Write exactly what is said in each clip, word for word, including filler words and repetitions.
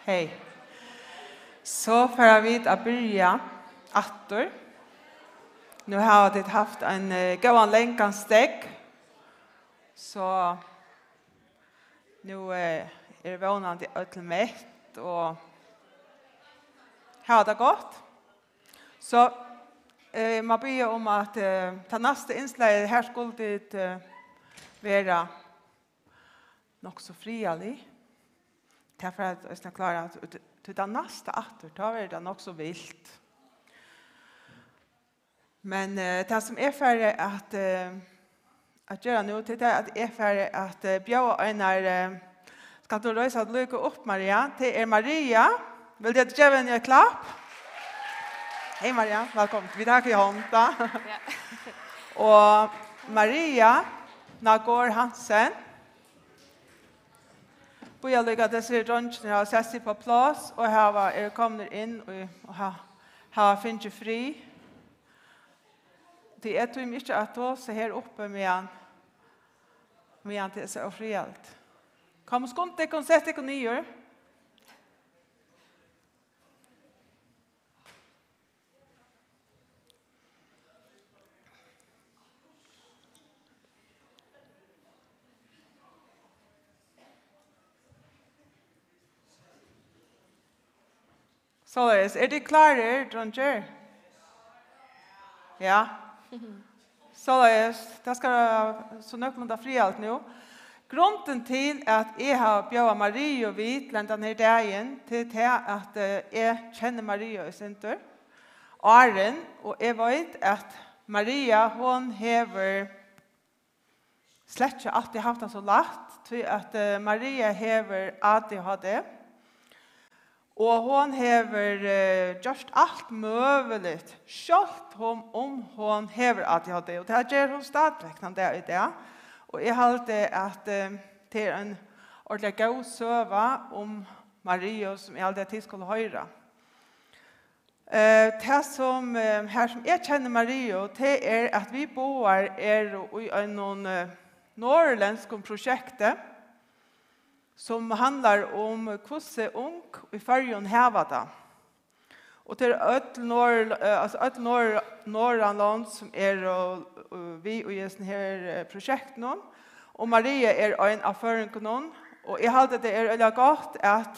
Hey. So fara vit at byrja aftur. Nú hava tit havt ein, eh, góðan langan steðg. So nú, eh, eru vónandi øll mett og hava tað gott. So, eh, má biðja um at, eh, tað næsta innslagið, har skulu tit, eh, vera nokk so friðarlig. Tað fer at eisini klára at, tí tað næsta aftur, tá verður tað nokk so vilt. Men, eh, tað sum eg fari at, eh, at gera nú, tað er at eg fari at, eh, bjóða einar, eh, skalt tú reisa teg líka upp, Maria? Tað er Maria. Vil tit geva henni eitt klapp? Hey Maria, vælkomin. Vit taka í hond, tá. Ja. Og Maria Nagor Hansen. Bíða líka, at hesir dreingirnir hava sett seg upp á pláss og hava, eru komnir inn í, og ha-, hava fingið frið. Tí eg tími ikki at tosa her uppi, meðan, meðan tað er so ófriðarligt. Kom og skund tykkum, sett tykkum niður. Soleiðis, eru tit klárir, dreingir? Ja. Soleiðis, tað skal vera so nøkulunda friðarligt nú. Grundin til, at eg havi bjóðað Mariu við til hendan her dagin, til tað, at, eh, eg kenni Mariu eitt sindur. Áðrenn, og eg veit, at Maria, hon hevur slett ikki altíð havt tað so lætt, tí at, eh, Maria hevur A D H D, og hon hevur, eh, gjørt alt møguligt, sjálvt um, um hon hevur A D H D, og tað ger hon stadigvæk tann dag í dag. Og eg haldi, at, eh, tað er ein ordiliga góð søga um Mariu, sum eg haldi, at tit skulu hoyra. Eh, tað sum, eh, har sum eg kenni Mariu, tað er, at vit báðar eru í einum, eh, norðurlendskum prosjekti, sum handlar um, hvussu ung í Føroyum hava tað. Og tað eru øll norð-, eh, altso øll norð-, norðan lond, sum eru, eh, við í hesum her, eh, prosjektinum. Og Maria er ein av føroyingunum. Og eg haldi, tað er øgiliga gott, at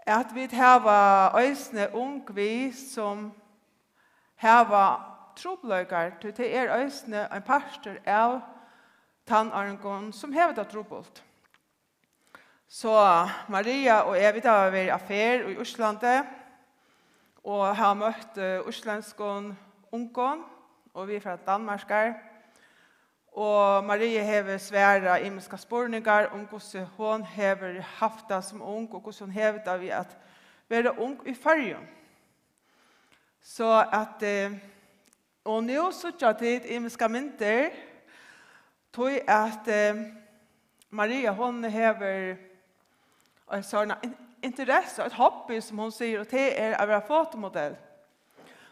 at vit hava eisini ung við, sum hava trupulleikar, tí tað er eisini ein partur av tannáringum, sum hevur tað trupult. So Maria og eg, vit hava verið á ferð í Íslandi og hava møtt, eh, íslendskum ungum, og vit eru frá Danmarkar. Og Maria hevur svarað ymiskar spurningar um, hvussu hon hevur havt tað sum ung, og hvussu hon hevur tað við at vera ung í Føroyum. So at, eh, og nú síggja tit ymiskar myndir, tí at, eh, Maria, hon hevur ein sånn in-, interesse, eitt hobby, sum hon sigur, og tað er at vera fotomodell.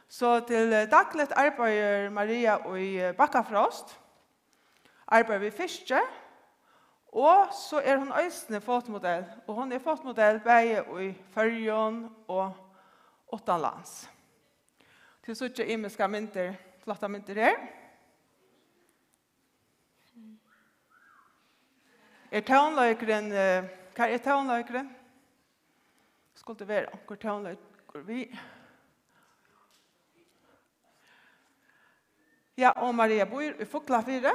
So til, eh, dagligt arbeiðir Maria í, eh, Bakkafrost, arbeiðir við fiski, og so er hon eisini fotomodell, og hon er fotomodell bæði í Føroyum og uttanlands. Tit síggja ymiskar myndir, flottar myndir her. Er tónleikurin, eh, hvar er tónleikurin? Skuldi vera onkur tónleikur við. Ja, og Maria býr í Fuglafirði.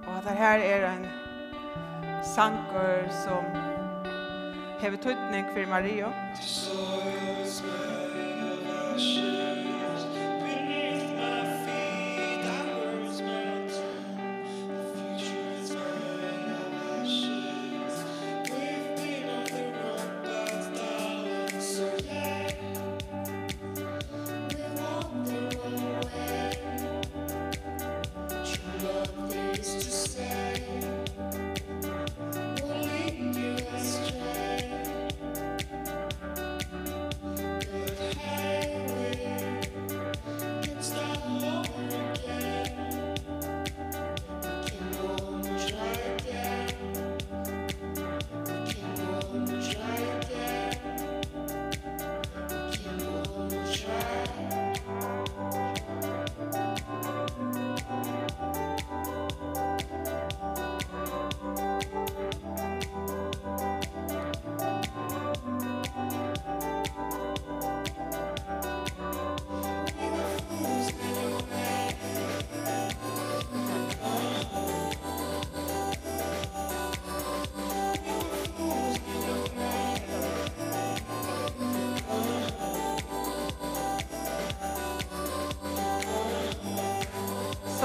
Og hatta her er ein sangur, sum hevur týdning fyri Mariu.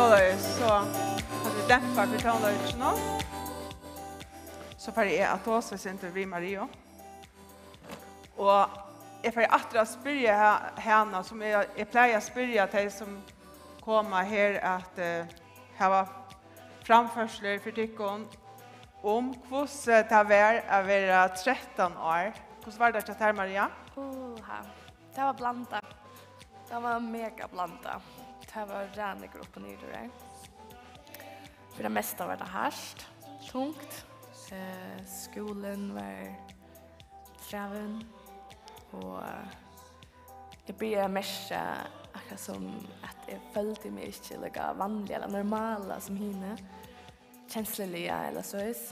Soleiðis, so hava vit dempað fyri tónleikinum. So fari eg at tosa eitt sindur við Mariu. Og eg fari aftur at spyrja ha-, hana, sum eg, eg plagi at spyrja tey, sum koma her, at, eh, hava framførslur fyri tykkum, um hvussu tað var at vera trettan ár. Hvussu var tað hjá tær, Maria? Uha, tað var blandað. Tað var mega blandað. Tað var ræðuliga upp og niður har. Fyri tað mesta var tað hart, tungt. Eh, skúlin var strævin, og eg byrjaði at merkja, akkurát sum at eg føldi meg ikki líka vanliga ella normala sum hini, kensluliga ella soleiðis.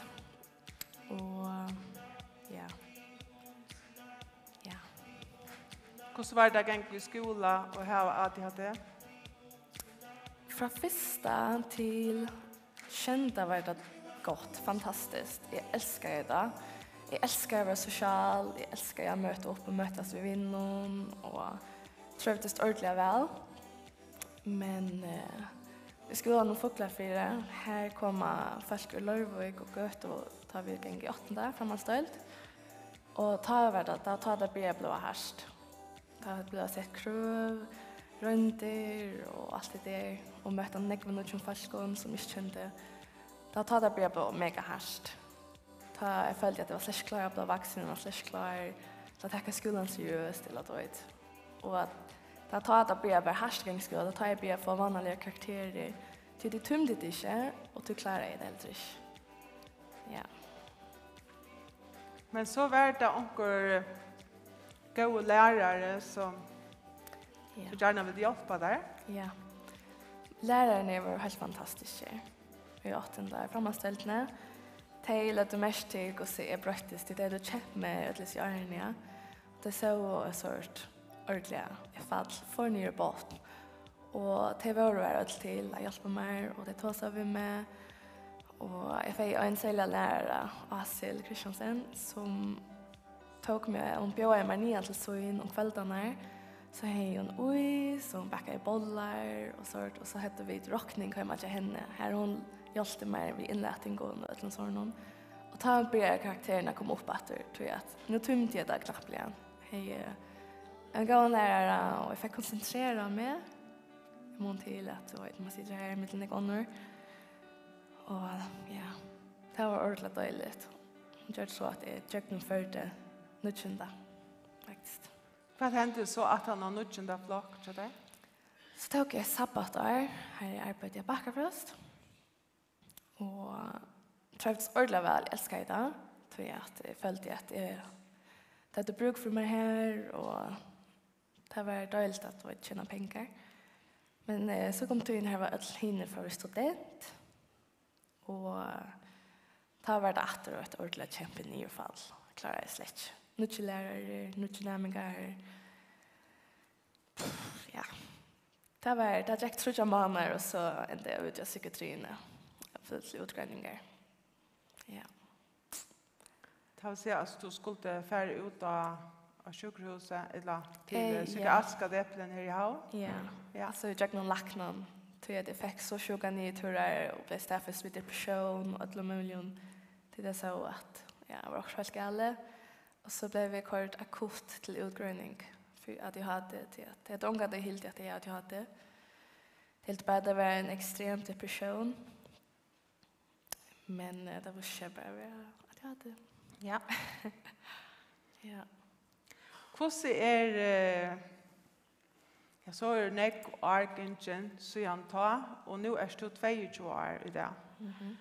Og, ja. Ja. Hvussu var tað at ganga í skúla og hava A D H D? Frá fyrsta til sjeynda var tað gott, fantastiskt. Eg elskaði tað. Eg elskaði at vera sosial, eg elskaði at møta upp og møtast við vinum og trívdist ordiliga væl. Men, eh, í skúlanum í Fuglafirði, har koma fólk úr Leirvík og Gøtu, tá vit ganga í áttunda framhaldsdeild. Og tá var tað, tá, tá tað byrjaði at blíva hart. Tá bleiv sett krøv, royndir og alt tað har, og møtti nógvum nýggjum fólkum, sum eg ikki kendi. Tá, tá tað bleiv bara mega hart. Tá eg føldi, at eg var slett ikki klár at blíva vaksin, eg var slett ikki klár til at taka skúlan seriøst, ella, tú veit. Og at tá, tá tað bleiv bara hart í skúla, tá, tá eg bleiv at fáa vanligar karakterir, tí tú tímdi tað ikki, og tú kláraði tað heldur ikki. Ja. Men so var tað onkur góður lærari, sum Ja. tú gjarna vildi hjálpa tær. Ja. Lærararnir vóru heilt fantastiskir í áttundu framhaldsdeildini. Tey løgdu merki til, hvussu eg broyttist, tí tey høvdu kent meg øll hesi árini, ja. Tey sóu eitt sort ordiliga, eg fall for niður í botn. Og tey vóru har øll til at hjálpa mær, og tey tosaðu við meg. Og eg fekk ein serligan lærara, Ásil Christiansen, sum tók meg, hon bjóðaði mær niðan til sín um kvøldarnar. So hevði hon ís, og hon bakaði bollar og sort, og so høvdu vit rokning heima hjá henni, har hon hjálpti mær við innlatingum og øllum sovorðnum. Og tá byrjaði karakterin at koma upp aftur, tí at nú tímdi eg tað knappliga. Hevði ein góðan lærara, og eg fekk konsentrerað meg. Í mun til at, tú veit, man situr her millum nógv onnur. Og, ja, tað var ordiliga deiligt. Hon gjørdi so, at eg gjøgnumførdi níggjunda, faktiskt. Hvat hendi so aftan á níggjunda flokk hjá tær? So tók eg sabbatár, har eg arbeiddi á Bakkafrost. Og trívdist ordiliga væl, eg elskaði tað, tí at eg føldi, at eg, tað høvdu brúk fyri mær her, og tað var deiligt at, tú veit, tjena pengar. Men, eh, so kom tíðin, har var øll hini fóru í student, og tá var tað aftur eitt ordiliga kempi niðurfall. Eg kláraði slett ikki. Nýggir lærarar, nýggir næmingar. Ja. Tað var, tað gekk tríggjar mánaðir, og so endaði eg úti á psykiatriini. Eg fór til útgreiningar. Ja. Tað vil siga, at tú skuldi fara út á, á sjúkrahúsið, ella til, eh, eh, ja, psykiatriska depilin her í Havn? Ja. Ja. So í gjøgnum læknan, tí at eg fekk so sjúkar niðurtúrar og bleiv staðfest við depressjón og øllum møguligum, tí tey sóu, at, ja, tað var okkurt heilt galið. Og so bleiv eg koyrd akut til útgreining fyri A D H D, tí at tey høvdu ongantíð hildið, at eg hevði A D H D. Tey hildu bara, at tað var ein ekstrem depressjón. Men, eh, tað vísti seg bara at vera A D H D. Ja. Ja. Hvussu er, eh, ja, so eru nógv ár gingin síðan tá, og nú ert tú tveyogtjúgu ár í dag. Mhm.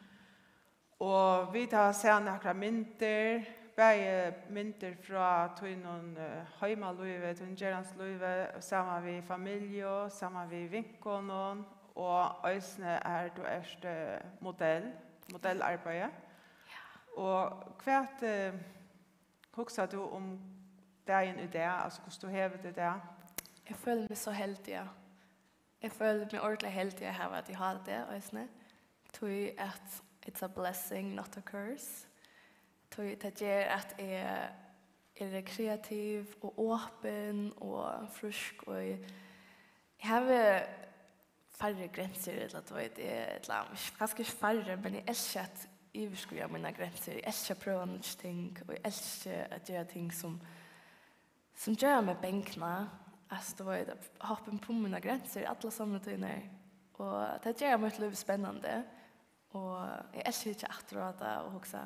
Og vit hava sæð nakrar myndir, bæði myndir frá tínum, eh, heimalívi, tínum gerandis lívi, saman við familju, saman við vinkonum, og eisini har tú ert, eh, modell, modellarbeiði. Ja. Og hvat, eh, hugsar tú um dagin í dag, altso hvussu tú hevur tað í dag? Eg føli meg so heldiga. Eg føli meg ordiliga heldiga at hava A D H D eisini, tí at it's a blessing, not a curse. Tí tað ger, at eg eri kreativ og opin og frísk, og eg, eg havi færri grensur, ella, tú veit, eg, ella, kanska ikki færri, men eg elski at yvirskriða mínar grensur. Eg elski at prøva nýggj ting, og eg elski at gera ting sum, sum gera meg bangna. Altso, tú veit, at hoppa inn á mínar grensur alla somrutíðirnar. Og tað ger mítt lív spennandi. Og eg elski at hyggja aftur á tað og hugsa,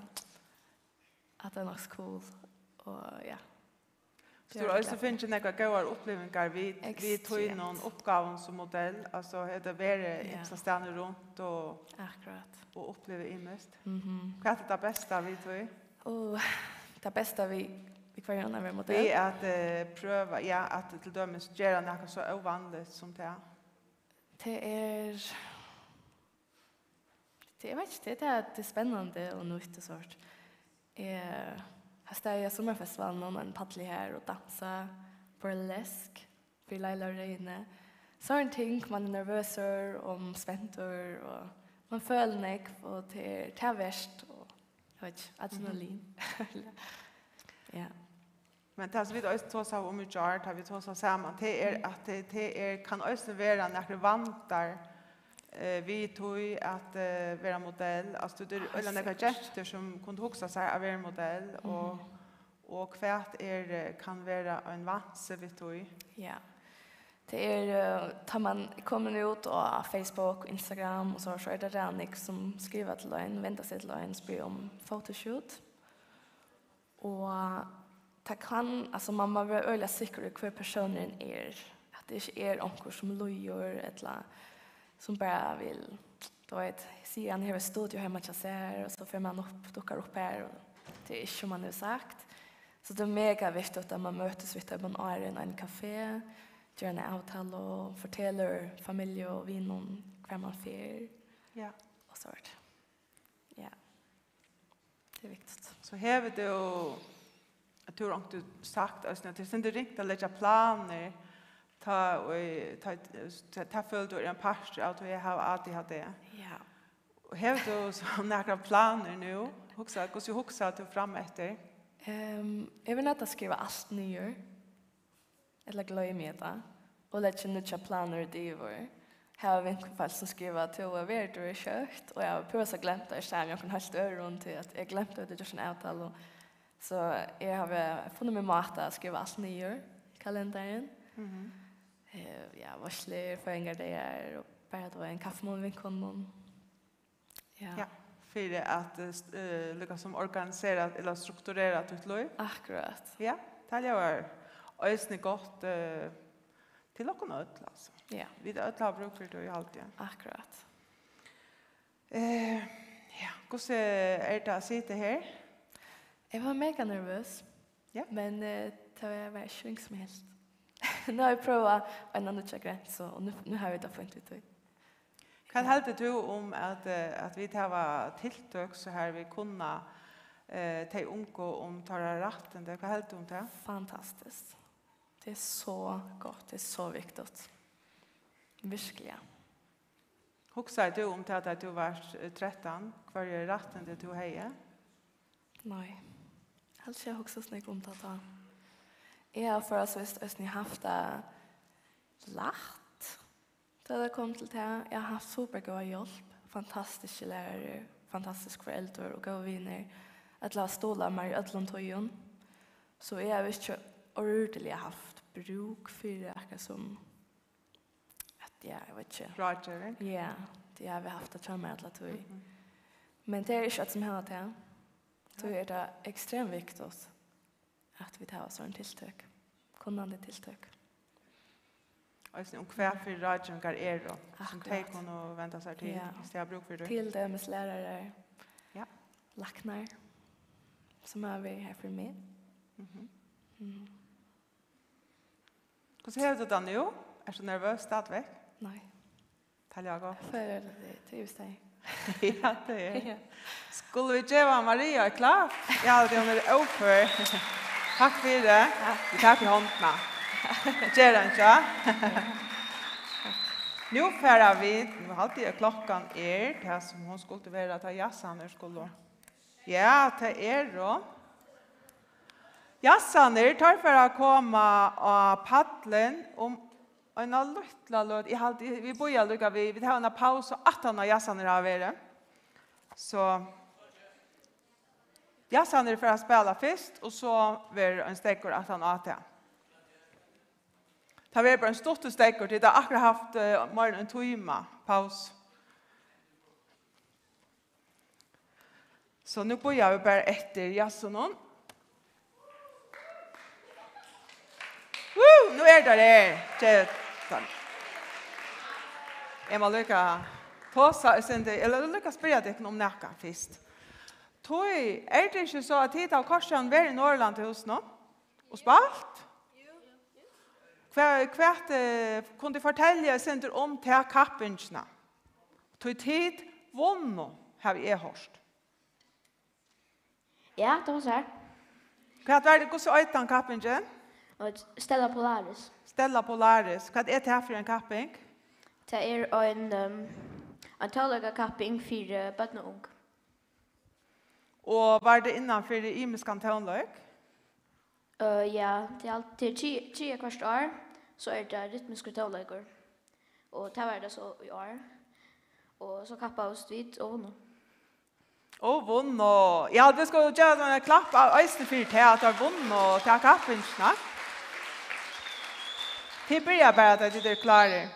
at tað er nokk so cool. Og ja. So tú hevur eisini fingið nakrar góðar upplivingar við, við tínum uppgávum sum modell. Altso, hevur tú verið ymsastaðni runt og, akkurát, og upplivað ymiskt. Mhm. Hvat er tað besta við tí? Og tað besta við, við hvørjum at vera modell? Við at, eh, prøva, ja, at til dømis gera nakað so óvanligt sum tað. Tað er Tað, eg veit ikki, tað er tað, at tað er spennandi og nýtt og sovorðið. Eg havi staðið á summarfestivalinum, ein pall her og dansað burlesk fyri Laila og Reginu. Sovorðin ting, man er nervøsur og spentur og man følir nógv, og tað er tað vert, og eg veit ikki, adrenalin. Ja. Men tað sum vit eisini tosaðu um í gjár, tá vit tosaðu saman, tað er, at tað, tað er, kann eisini vera nakrir vandar, eh, við tí at, eh, vera modell. Altso, tú, tað eru øgiliga nógvar gentur sum kundu hugsa sær at vera modell, og, og hvat er, eh, kann vera ein vansi við tí. Ja. Tað er, eh, tá man er komin út á Facebook, Instagram og so, so er tað ræðuliga nógv sum skriva til ein, venda seg til ein, spyrja um photoshoot. Og tað kann, altso, man má vera øgiliga sikkur í, hvør persónurin er. At tað ikki er onkur sum lýgur, ella sum bara vil, tú veit, siga, hann hevur studio heima hjá sær, og so fer man upp, dukkar upp har, og tað er ikki sum man hevur sagt. So tað er mega viktigt, at man møtist við teimum áðrenn á ein kafé, ger eina avtalu, fortelur familju og vinum, hvar man fer, ja, og so er tað. Ja. Tað er viktigt. So hevur tú, at tú hevur onkuntíð sagt, altso, at tað er sindur ringt at leggja planir, tá, og, tá, tá, tá følir tú er ein partur av, tí eg havi A D H D. Ja. Og hevur tú so nakrar planir nú? Hugsa, hvussu hugsar tú fram eftir? Ehm, eg vil neyta at skriva alt niður. Ella gloymi eg tað, og leggi nýggjar planir út yvir. Har var vinkonufólk sum skrivaðu, tú verður skjótt, og eg havi púra gloymt tað, eg standi við onkrum heilt øðrum, tí at eg gloymdi at eg gjørdi eina avtalu. So eg havi funnið mær máta at skriva alt niður í kalendarin. Mhm. Eh, ja, veitslur, føðingardagar, og bara, tú veit, ein kaffimunn við vinkonum. Ja. Ja, fyri at, eh, st-, eh, líkasum organisera ella strukturera títt lív. Akkurát. Ja, tað ljóðar eisini gott, eh, til okkum øll, altso. Ja. Vit øll hava brúk fyri tí, haldi eg. Akkurát. Eh, ja, hvussu er tað at sita her? Eg var mega nervøs. Ja. Men, eh, tað var, var ikki ringt sum eg helt. Nú havi eg prøvað eina nýggja grensu, og nú, nú havi eg tað fínt við tí. Hvat heldur tú um at, eh, at vit hava tiltøk, so har vit kunna, eh, tey ungu um teirra rættindi? Hvat heldur tú um tað? Fantastiskt. Tað er so gott, tað er so viktigt. Virkuliga. Hugsaði tú um tað, tá tú vart, eh, trettan, hvørji rættindi tú hevði? Nei. Helst ikki hugsað so nógv um tað tá. Eg havi forholdsvis eisini havt tað lætt, tá tað kom til tað. Eg havi havt super góða hjálp, fantastiskir lærarar, fantastisk foreldur og góðir vinir. Øll hava stuðlað mær í øllum tíðum. So eg havi ikki ordiliga havt brúk fyri akkurát sum at, ja, eg veit ikki. Ráðgeving? Ja, tí eg havi havt tað hjá mær alla tíð. Mhm. Men tað eru ikki øll sum hava tað. Tí er tað ekstremt viktigt at vit hava sovorðin tiltøk, kunnandi tiltøk. Eisini um hvat fyri ráðgevingar eru, sum tey kunnu venda sær til, viss tey hava brúk fyri tí. Akkurát. Til dømis lærarar, ja, læknar, sum hava verið har fyri meg. Mhm. Mhm. Hvussu hevur tú tað nú? Ert tú nervøs stadigvæk? Nei. Tað ljóðar gott. Eg føli, at eg trivist her. Ja, tað er. Ja. Skulu vit geva Maria eitt klapp? Eg haldi, hon er ófør. Takk fyri tað. Takk. Vit taka í hondina. Ger tað, ikki? Nú fara vit, nú haldi eg, at klokkan er tað, sum hon skuldi vera, tá jazzarnir skulu. Ja, tað er hon. Jazzarnir, teir fara at koma á pallin um Eina lítla løtu, eg haldi, vit bíða líka við, vit hava eina pausu aftan á jazzarnir hava verið. So, jazzarnir fara at spæla fyrst, og so verður ein steðgur aftan á tað. Tað verður bara ein stuttur steðgur, tit hava akkurát havt, eh, meira enn ein tíma pausu. So nú bíða vit bara eftir jazzarunum. Woo, nú eru teir her. Tað er tað. Eg má líka tosa eitt sindur, ella líka spyrja tykkum um nakað fyrst. Tí, er tað ikki so, at tit hava kortini verið í Norðurlandahúsinum og spælt? Hvat, hvat, eh, kunnu tit fortelja eitt sindur um ta kappingina? Tí tit vunnu, havi eg hoyrt. Ja, tað var so. Hvat var tað, hvussu eitur tann kappingin? Og Stella Polaris. Stella Polaris. Hvat er tað fyri ein kapping? Tað er ein, ehm, ein tónleikakapping fyri børn og ung. Og var tað innan fyri ymiskan tónleik? Øh, ja, tað er alt, tað er tri-, triðja hvørt ár, so er tað rytmiskur tónleikur. Og tað var tað so í ár. Og so kappaðust vit og vunnu. Og vunnu. Ja, vit skulu geva teimum eitt klapp á, eisini fyri tað, at teir vunnu ta kappingina. Tit byrja bara, tá tit eru klárir.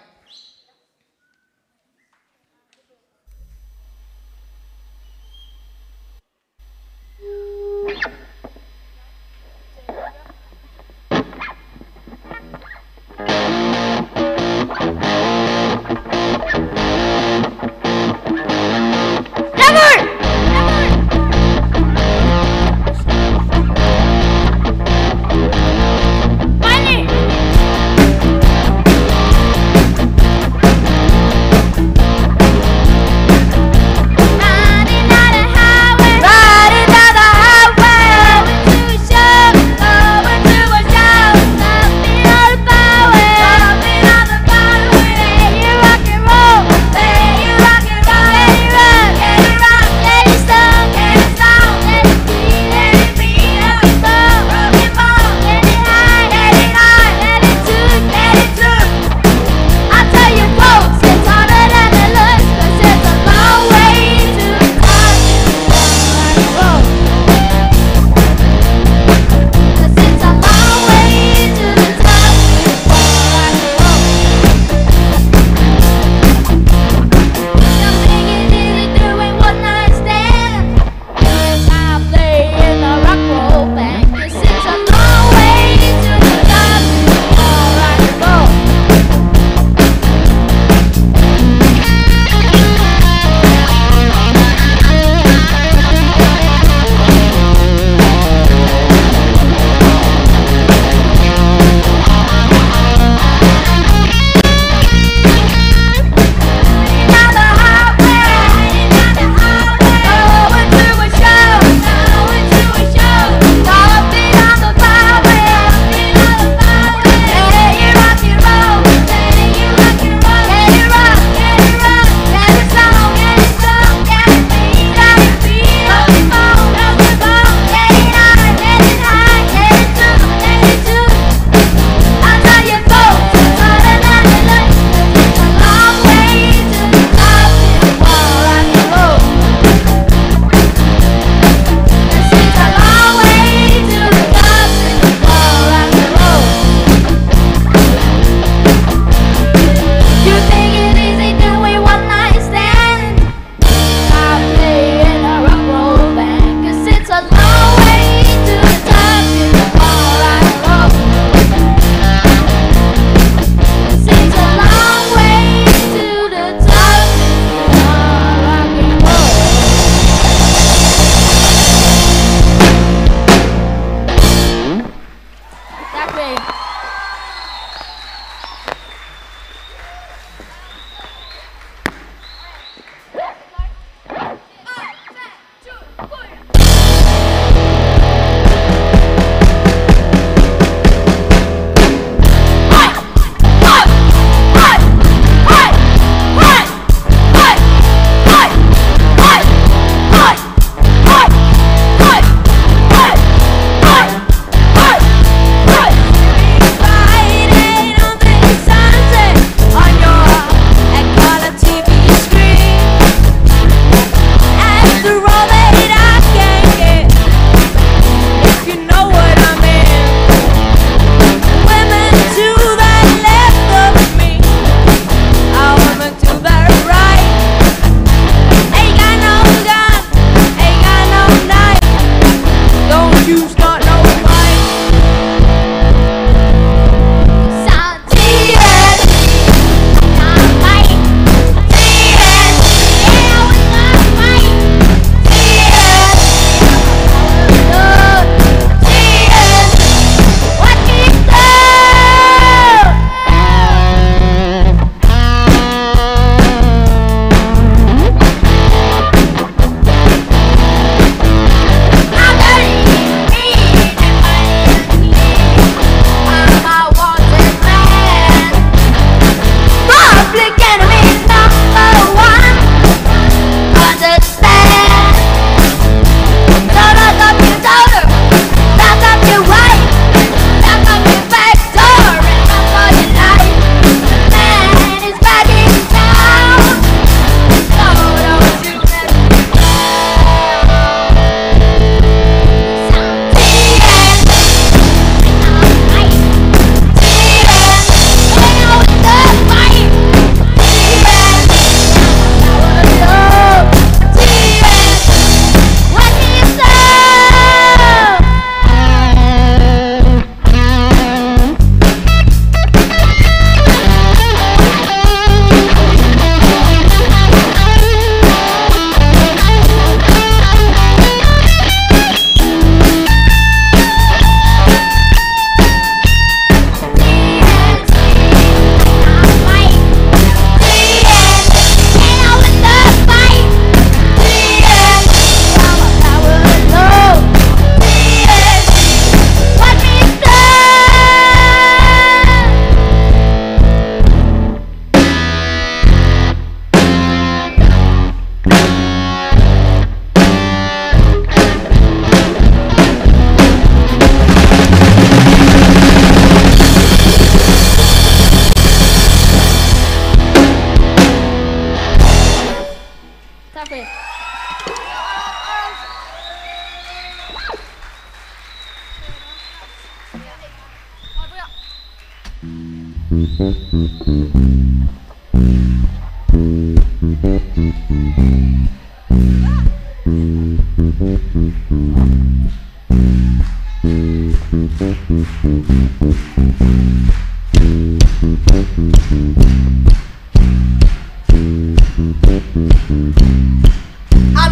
I'm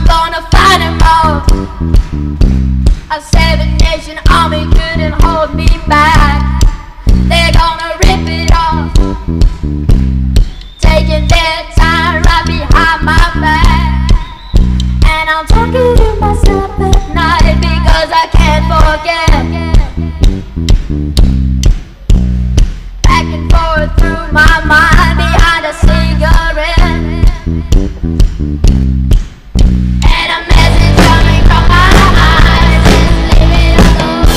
gonna fight 'em all. A seven nation army couldn't hold me back. They're gonna rip it off, taking their time right behind my back. And I'm talking to myself at night because I can't forget. Back and forth through my mind behind a cigarette. And a message coming from my eyes is leaving alone.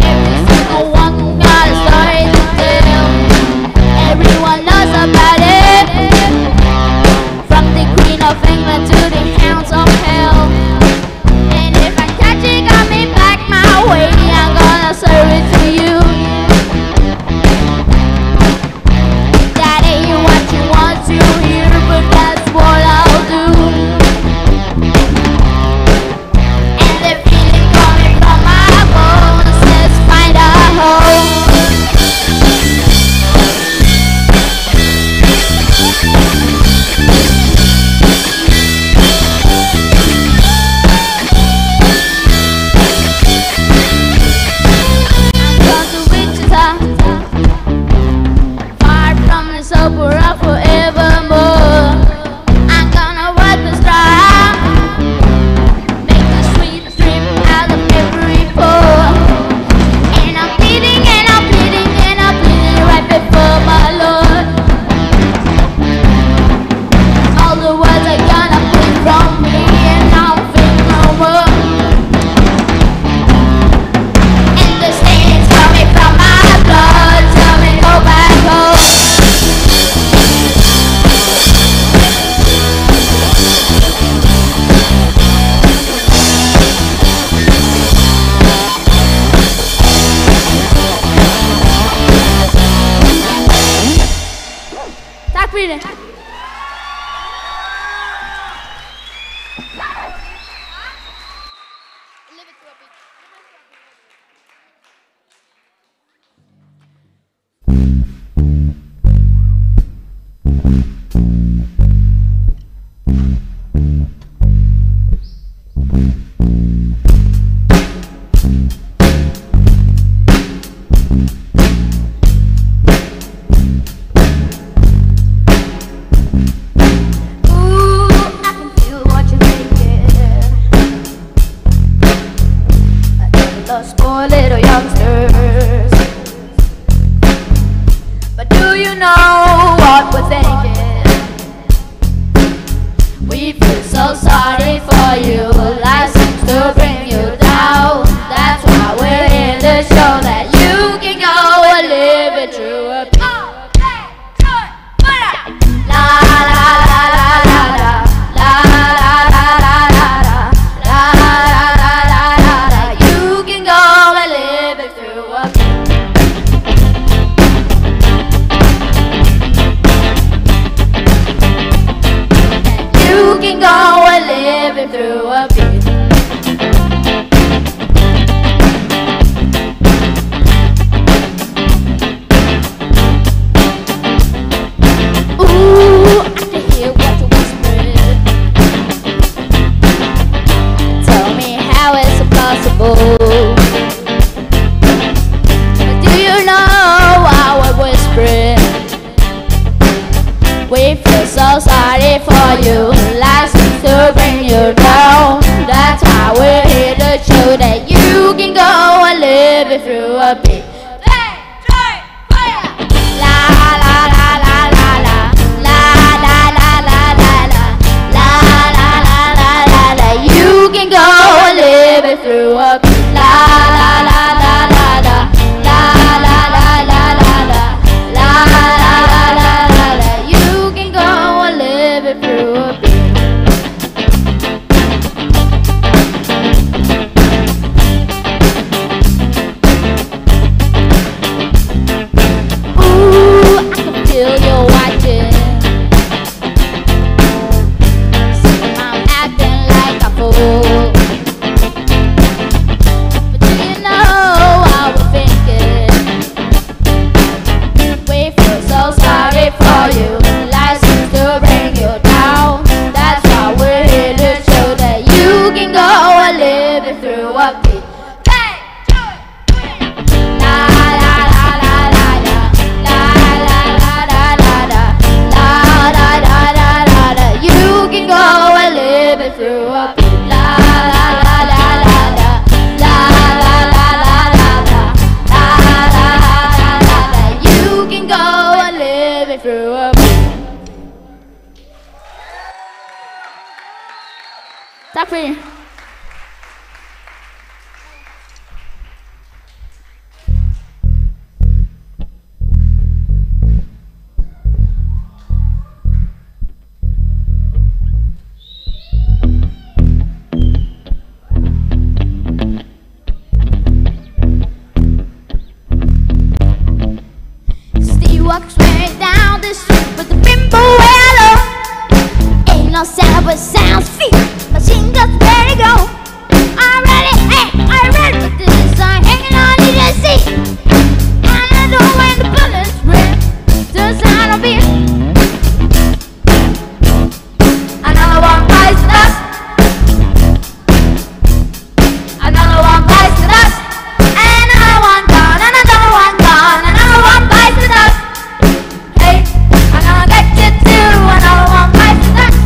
Every single one got a story to tell. Everyone knows about it. From the Queen of England to the hounds of hell. And if I catch it coming back my way, I'm gonna serve it to you. That ain't what you want to hear, but that's what I'll do. And the feeling coming from my bones says, "Find a hole." I'm going to Wichita, far from the suburb forevermore. I'm gonna wipe the straw, make the sweet drip out of every pore. And I'm bleeding, and I'm bleeding, and I'm bleeding right before my Lord. All the words are gonna bleed from me, and I don't think no more. And the stains coming from my blood tell me go back home. Takk fyri. Ooh, I can feel what you're thinking. Those poor little youngsters. But do you know what we're thinking? We feel so sorry for you. Life seems to bring you down. That's why we're here to show that you can go and live it true. You can go and live it through a You can go and live it through a bit. Fyri. Steve walks right down the street with the bimbo yellow. Ain't no sound but sounds feet. Machine guns ready to go. I'm ready, hey, I'm ready. But this is hanging on to the seat. And I know when the bullets rip, the sound of it. Another one bites the dust. Another one bites the dust. Another one gone, and another one gone, another one bites the dust. Hey, I'm gonna get you too. Another one bites the dust.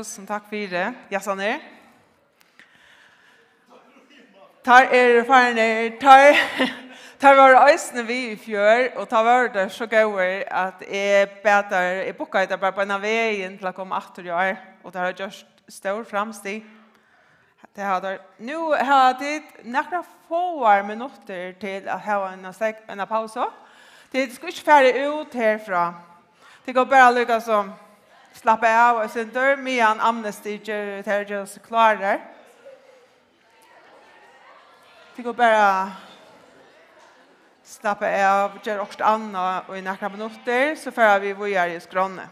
Túsund takk fyri, jassarnir. Teir eru farnir, teir, teir vóru eisini við í fjør, og tá vóru teir so góðir, at eg bað teir, eg bukkaði teir bara beinan vegin til at koma aftur í ár, og teir hava gjørt stór framstig. Tað hava teir. Nú hava tit nakrar fáar minuttir til at hava eina stek-, eina pausu. Tit skulu ikki fara út herfrá. Tit kunnu bara líka sum slappa av eitt sindur, meðan Amnesty ger, tær gera seg klárar. Tit kunnu bara slappa av, gera okkurt annað í nakrar minuttir, so fara vit víðari í skránni.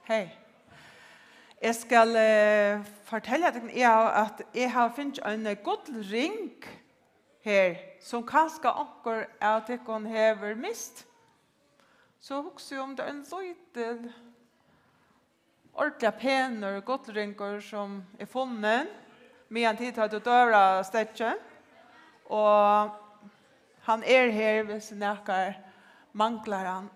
Hey. Eg skal eh, fortelja tykkum, eg havi, at eg havi fingið ein eh, gullring her, sum kanska onkur av tykkum hevur mist. So hugsi eg um tað er ein lítil, ordiliga penur gullringur, sum er funnin, meðan tit høvdu døgurðasteðgi. Og hann er her, hvis nakar manglar hann.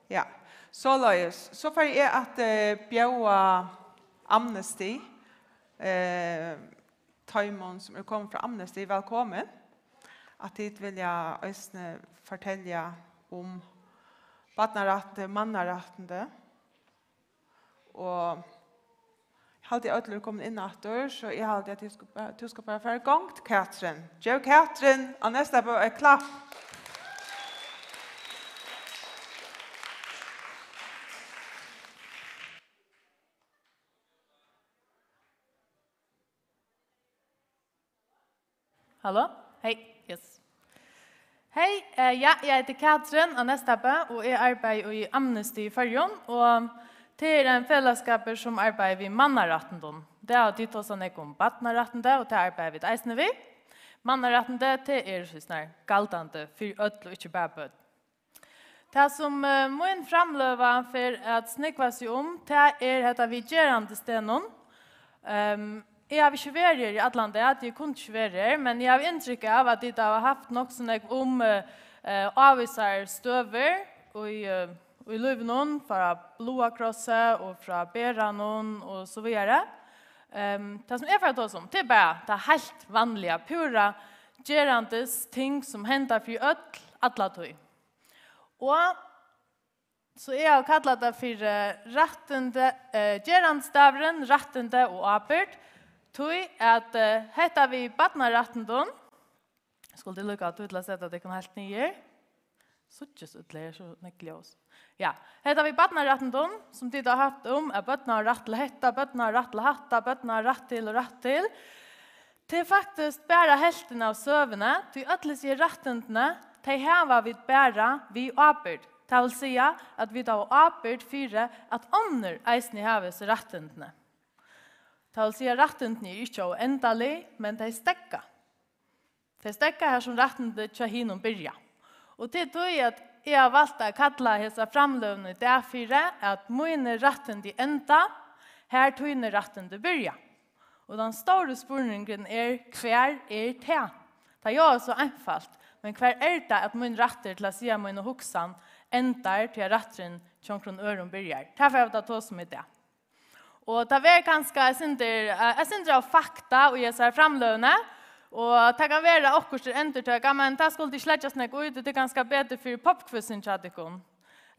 Ja, soleiðis. So fari eg at eh, bjóða Amnesty, eh, teimum, sum eru komin frá Amnesty, vælkomin. At tit vilja eisini fortelja um barnarættindi, mannarættindi. Og eg haldi, at øll eru komin inn aftur, so eg haldi, at eg skal bara, tú skal bara fara í gongd, Katrin. Gev Katrin á næsta bø eitt klapp. Hallo? Hey, yes. Hey, eh, ja, eg eiti Katrin á Nestabu og eg arbeiði í Amnesty í Føroyum, og tað er ein felagsskapur sum arbeiðir við mannarættindum. Tað hava tit tosað nógv um barnarættindi, og tað arbeiða vit eisini við. Mannarættindi, tað er so snar galdandi fyri øll og ikki bara børn. Tað, sum eh, mín framløga fer at snúgva seg um, tað er hetta við gerandisdegnum. Ehm, eg havi ikki verið her í allan dag, tí eg kundi ikki verið her, men eg havi inntrykk av, at tit hava havt nokk so nógv um eh, eh, ávísar støður í, eh, í lívinum, frá Bláa Krossi og frá Beranum og so víðari. Ehm, tað, sum eg fari at tosa um, tað er bara tað heilt vanliga, púra gerandisting, sum henda fyri øll, alla tíð. Og so eg havi kallað tað fyri rættindi, eh, gerandisdagurin, rættindi og ábyrgd, tí at eh, hetta við barnarættindum, skuldi líka hava tíð til at seta tykkum heilt niður. Síggi so illa her, so nógv ljós. Ja, hetta við barnarættindum, sum tit hava havt um, at børn hava rætt til hetta, børn hava rætt til hatta, børn hava rætt til og rætt til. Tað er faktiskt bara helvtin av søguni, tí øll hesi rættindini, tey hava vit bara við ábyrgd. Tað vil siga, at vit hava ábyrgd fyri, at onnur eisini hava hesi rættindini. Tað vil siga, rættindini eru ikki óendalig, men tey steðga. Tey steðga har, sum rættindi hjá hinum byrja. Og tað er tí, at eg havi valt at kalla hesa framløguna í dag fyri, at míni rættindi enda har tíni rættindi byrja. Og tann stóri spurningurin er, hvar er tað? Tað er jo so einfalt, men hvar er tað, at mín rættur til at siga mína hugsan endar, tí at rætturin hjá onkrum øðrum byrjar? Tað fara vit at tosa um í dag. Og tað verður kanska eitt sindur, eh, eitt sindur av fakta í hesari framløguni, og tað kann vera okkurt er endurtøkað, men tað skuldi ikki leggjast nógv í, tí tað er kanska betur fyri popquizin hjá tykkum.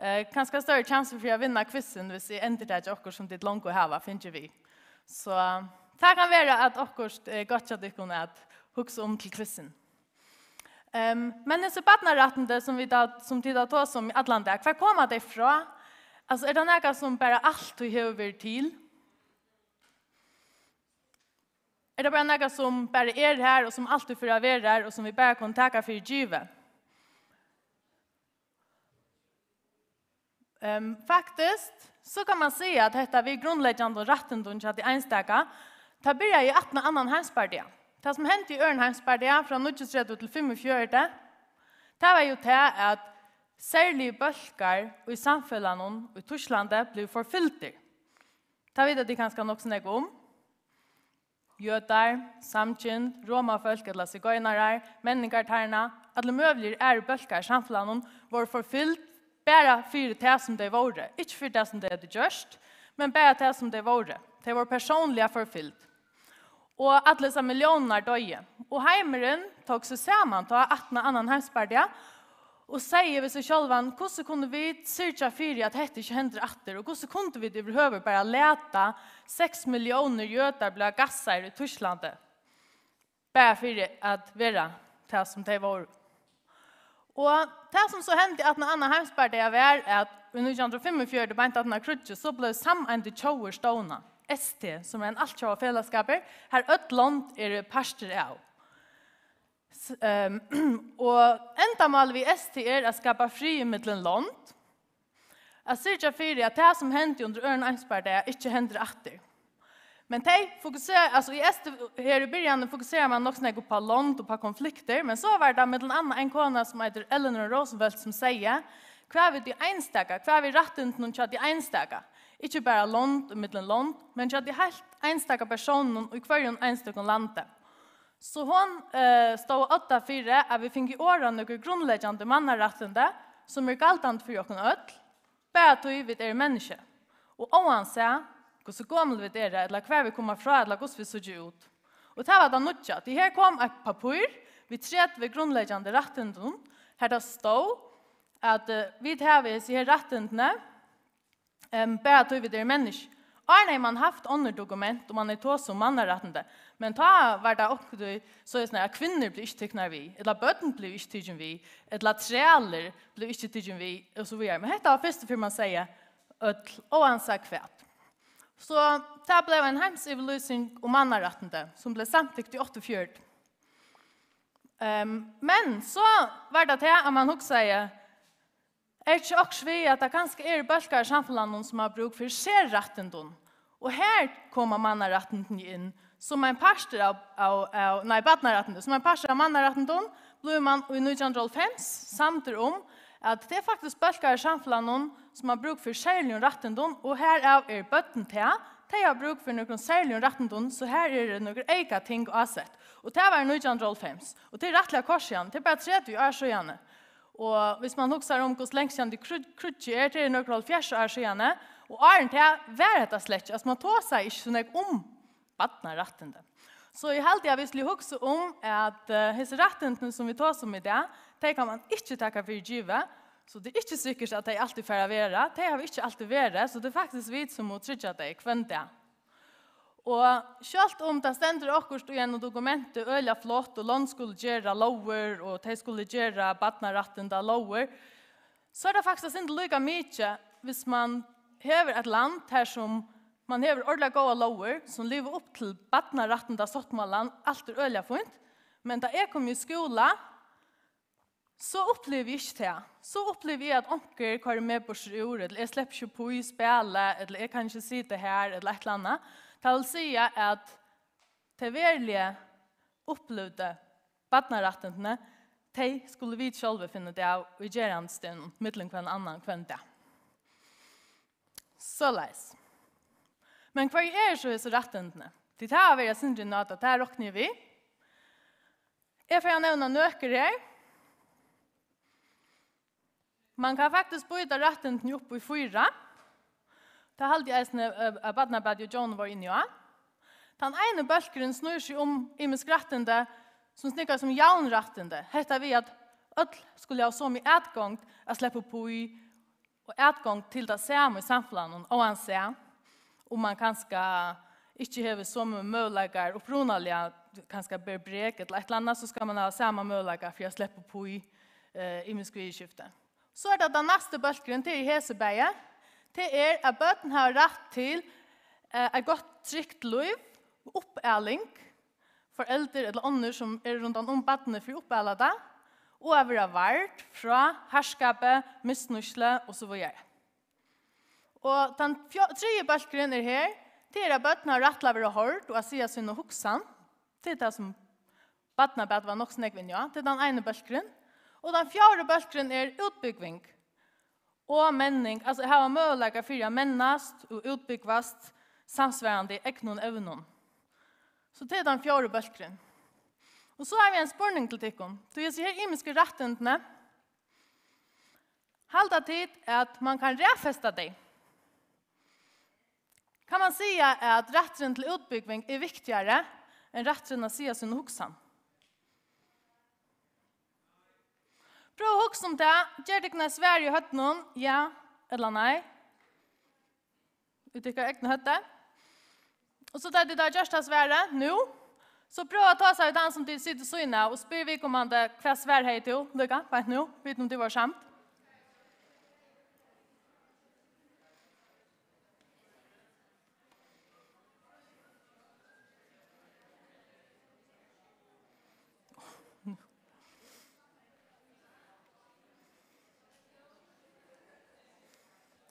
Eh, kanska størri kjansur fyri at vinna quizin, hvis eg endurtaki okkurt, sum tit longu hava fingið við. So tað kann vera, at okkurt er gott hjá tykkum at hugsa um til quizin. Ehm, men hesi barnarættindi, sum vit hava, sum tit hava tosað um í allan dag, hvar koma tey frá? Altso, er tað nakað, sum bara altíð hevur verið til? Er tað bara nakað, sum bara er har, og sum altíð fer at vera har, og sum vit bara kunnu taka fyri givið? Ehm, faktiskt, so kann man siga, at hetta við grundleggjandi rættindum hjá tí einstaka, tað byrjaði aftan á annan heimsbardaga. Tað, sum hendi í øðrum heimsbardaga frá níggjuogtretivu til fimmogfjøruti, tað var jo tað, at serligir bólkar í samfelagnum í Týsklandi blivu forfylgdir. Tað vita tit kanska nokk so nógv um. Jødar, samkynd, romafólk ella sigøynarar, menningartarna, allir møguligir aðrir bólkar í samfelagnum vóru forfylgd bara fyri tað, sum tey vóru. Ikki fyri tað, sum tey høvdu gjørt, men bara tað, sum tey vóru. Tey vóru persónliga forfylgd. Og allar hesar milliónirnar doyðu. Og heimurin tók seg saman tá aftan á annan heimsbardaga og segði við seg sjálvan: Hvussu kunnu vit syrgja fyri, at hetta ikki hendir aftur? Og hvussu kundu vit yvirhøvur bara lata seks milliónir jødar blíva gassaðir í Týsklandi? Bara fyri at vera tað, sum tey vóru. Og tað, sum so hendi aftan á annan heimsbardaga, var, at í nítjan hundrað og fimmogfjøruti, beint aftan á kríggið, so bleiv Sameindir Tjóðir stovnað, S T, sum er ein altjóða felagsskapur, har øll lond eru partur av. S-, ehm, og endamálið við S T er at skapa frið millum lond, at syrgja fyri, at tað, sum hendi undir øðrum heimsbardaga, ikki hendir aftur. Men tey fokusera, altso, í S T, her í byrjanini fokuserar man nokk so nógv upp á lond og upp á konfliktir, men so var tað millum annað ein kona, sum eitur Eleanor Roosevelt, sum segði: Hvat við tí einstaka, hvat við rættindunum hjá tí einstaka? Ikki bara lond og millum lond, men hjá tí heilt einstaka persónunum í hvørjum einstøkum landi. So hon, eh, stóð á odda fyri, at vit fingu orðað nøkur grundleggjandi mannarættindi, sum eru galdandi fyri okkum øll, bara tí vit eru menniskju, og óansæð hvussu gomul vit eru, ella hvar vit koma frá, ella hvussu vit síggja út. Og tað var tað nýggja, tí her kom eitt pappír við tretivu grundleggjandi rættindum, har tað stóð, at, eh, vit hava hesi her rættindini, em, bara tí vit eru menniskju. Áðrenn hevði man havt onnur dokument, og man hevði tosað um mannarættindi, men tá var tað onkuntíð soleiðis, at kvinnur blivu ikki tiknar við, ella børn blivu ikki tikin við, ella trælir blivu ikki tikin við, og so víðari. Men hetta var fyrstu ferð, man segði: Øll, óansæð hvat. So tað bleiv ein heimsyvirlýsing um mannarættindi, sum bleiv samtykt í áttaogfjøruti. Em, men so var tað tað, at man hugsaði: Er ikki okkurt við, at tað kanska eru bólkar í samfelagnum, sum hava brúk fyri serrættindum? Og her koma mannarættindini inn, sum ein partur av, av, av, nei, barnarættindi, sum ein partur av mannarættindum, blívur man í nítjan hundrað og hálvfems samdur um, at tað er faktiskt bólkar í samfelagnum, sum hava brúk fyri serligum rættindum, og herav eru børn tað, tey hava brúk fyri nøkrum serligum rættindum, so her eru nøkur eyka ting ásett. Og tað var í nítjan hundrað og hálvfems, og tað er rættiliga kort síðan, tað er bara tretivu ár síðani. Og hvis man hugsar um, hvussu langt síðan tí krú-, kríggið er, tað er nøkur hálvfjerðs ár síðani, og áðrenn tað var hetta slett ikki, altso, man tosaði ikki so nógv um barnarættindi. So eg haldi, at vit skulu hugsa um, at, eh, hesi rættindini, sum vit tosa um í dag, tey kann man ikki taka fyri givið, so tað er ikki sikkurt, at tey altíð fara at vera. Tey hava ikki altíð verið, so tað er faktiskt vit, sum mugu tryggja tey hvønn dag. Og sjálvt um tað stendur okkurt í einum dokumenti øgiliga flott, og lond skulu gera lógir, og tey skulu gera barnarættindalógir, so er tað faktiskt eitt sindur líka mikið, hvis man hevur eitt land, har sum man hevur ordiliga góðar lógir, sum liva upp til barnarættindasáttmálan, alt er øgiliga fínt, men tá eg kom í skúla, so upplivi eg ikki tað. So upplivi eg, at onkur koyrir meg burtur úr, ella eg sleppi ikki upp í spæli, ella eg kann ikki sita har, ella eitt ella annað. Tað vil siga, at tey veruliga upplivdu barnarættindini, tey skulu vit sjálvi finna út av í gerandisdegnum, millum hvønn annan hvønn dag. Soleiðis. Men hvørji eru so hesi rættindini? Tí tað hava verið eitt sindur inn á tað, tað rokni eg við. Eg fari at nevna nøkur her. Man kann faktiskt býta rættindini upp í fýra. Tað haldi eg eisini, eh, at barnabæti og John vóru inni á. Tann eini bólkurin snýr seg um ymisk rættindi, sum snýr seg um javnrættindi. Hetta við, at øll skulu hava somu atgongd at sleppa upp í og atgongd til tað sama í samfelagnum, óansæð um man kanska ikki hevur somu møguleikar upprunaliga, kanska ber brek ella eitt ella annað, so skal man hava sama møguleika fyri at sleppa upp í, eh, ymisk viðurskifti. So er tað tann næsti bólkurin, tað er hesi bæði. Tað er, at børn hava rætt til, eh, eitt gott, trygt lív, uppaling, foreldur ella onnur, sum eru rundan um barnið, fyri at uppala tað, og at vera vard frá harðskapi, misnýtslu og so víðari. Og tann fjó-, triði bólkurin er her, tað er, at børn hava rætt til at vera hoyrd og at siga sína hugsan. Tað er tað, sum barnabæti var nokk so nógv inni á. Tað er tann eini bólkurin. Og tann fjórði bólkurin er útbúgving og menning, altso hava møguleika fyri at mennast og útbúgvast samsvarandi egnum evnum. So tað er tann fjórði bólkurin. Og so havi eg ein spurning til tykkum. Tí hesi her ymisku rættindini, halda tit, at man kann raðfesta tey? Kann man siga, at rætturin til útbúgving er viktigari enn rætturin at siga sína hugsan? Prøv at hugsa um tað. Ger tykkum eitt svar í høvdinum, ja ella nei. Út tykkara egna høvdi. Og so tá tit hava gjørt tað svarið nú, so prøv at tosa við tann sum tit sita síðuna av og spyr viðkomandi, hvat svar hevði tú líka beint nú, vita um tit vóru samd.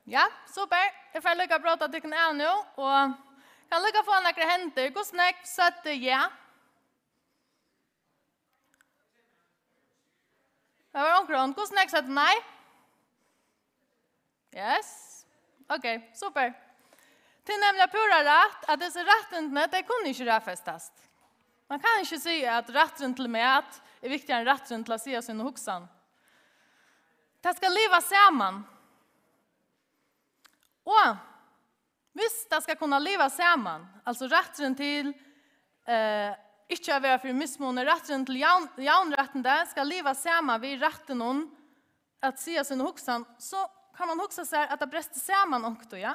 Ja, super. Eg fari líka at bróta tykkum av nú, og kann líka fáa nakrar hendur. Hvussu nógv søgdu ja? Tað var onkur hond. Hvussu nógv søgdu nei? Yes. Ok, super. Tað er nemliga púra rætt, at hesi rættindini, tey kunnu ikki raðfestast. Man kann ikki siga, at rætturin til mat er viktigari enn rætturin til at siga sína hugsan. Tað skal liva saman. Og hvis tað skal kunna liva saman, altso rætturin til, eh, ikki at vera fyri mismuni, rætturin til javn-, javnrættindi skal liva saman við rættinum at siga sína hugsan, so kann man hugsa sær, at tað brestur saman onkuntíð, ja?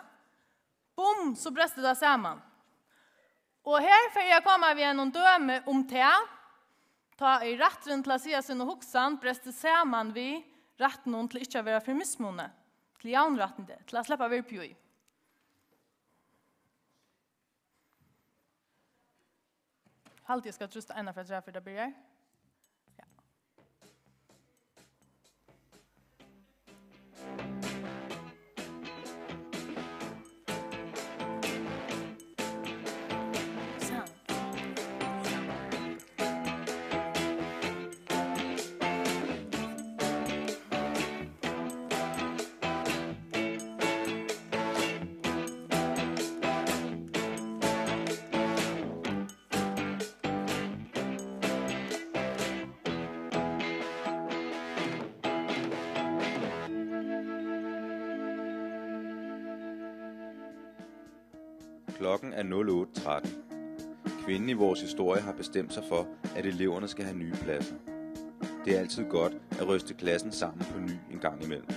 Bum, so brestur tað saman. Og her fer eg at koma við einum dømi um tað, tá ið rætturin til at siga sína hugsan brestur saman við rættinum til ikki at vera fyri mismuni, til javnrættindi, til at sleppa at vera uppi í. Haldi, eg skal trýsta eina fyri afturat, fyrr tað byrjar. Ja. Klokken er nul otte tretten. Kvinden i vores historie har bestemt sig for, at eleverne skal have nye pladser. Det er altid godt at ryste klassen sammen på ny en gang imellem.